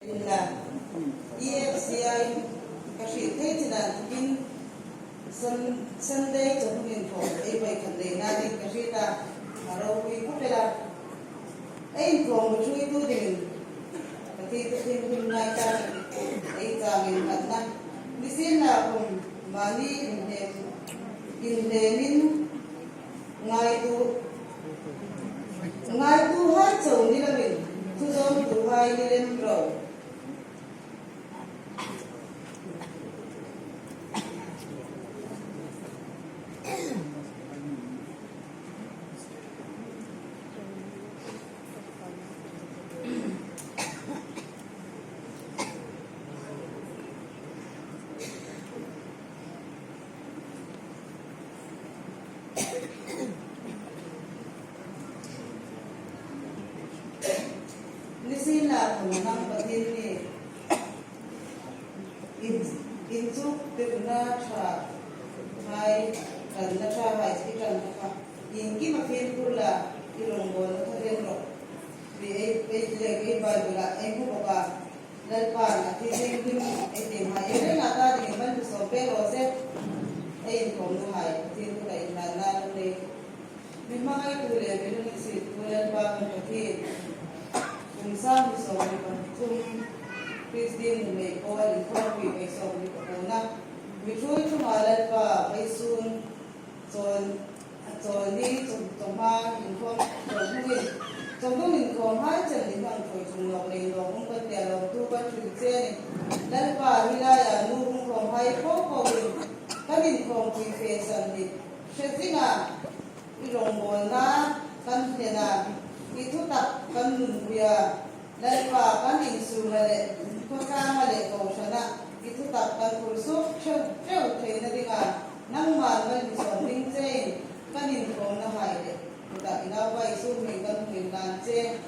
La EFCI ka hrih thei chi dan tukin Sunday chawhnu inkhawm ei vawikhat nei nain ka hri ta a ropui khawp ela. A inkhawm bu ṭhuitu dingin ka thi chu thinrim ngai ta ei chang innghatna nisin ah kum mahni inhnem inhnemin ngaitu ngaitu hai cho ni loin thuzawmtu hai ni lem ro. Nisin ah thawm hmang Pathian nih in chu tirhna tha hai tanna tha hai i tan ta kha. Engkim a fimkhur la, i rawngbawlna kha ren rawh. Tui ei ei leh ei Bible ah ei hmu bawk a, Lalpa'n a thi thianghlim ei ti hmai ei reng ah ta ding in ban sawm pek rawh se. Ei inkhawmna hai Pathian kut ah inhlan nan an nei. Mi hmangaihtu leh mi lungchhittu Lalpa kan Pathian kum sang mi 23 Kristin nuhmei pawl inkhawmpui vawi 24 na mi hrui chungah Lalpa vaisun Chawn a chawl ni chawhma inkhawm chawlhnungin chawlhnung inkhawm hai chen ni hmang thawi chung lawk lei lawk hung kan tia lawm tu kan hrilh che a ni. Lalpa Hilaia nu hungkhawm hai fo fo in kan inkhawm pui fe san ni hre zinga i rawngbawlna kan hlen a, i thutak kan nunpui a, Lalpa kan insurna leh khawtlanga leh kohhrana i thutak kan phur sup theuh theuh theihna dingah Nangmah ngai mi sawm ding chein kan inkhawmna hai leh kutah i nauva i sum hming kan hmuin dan che.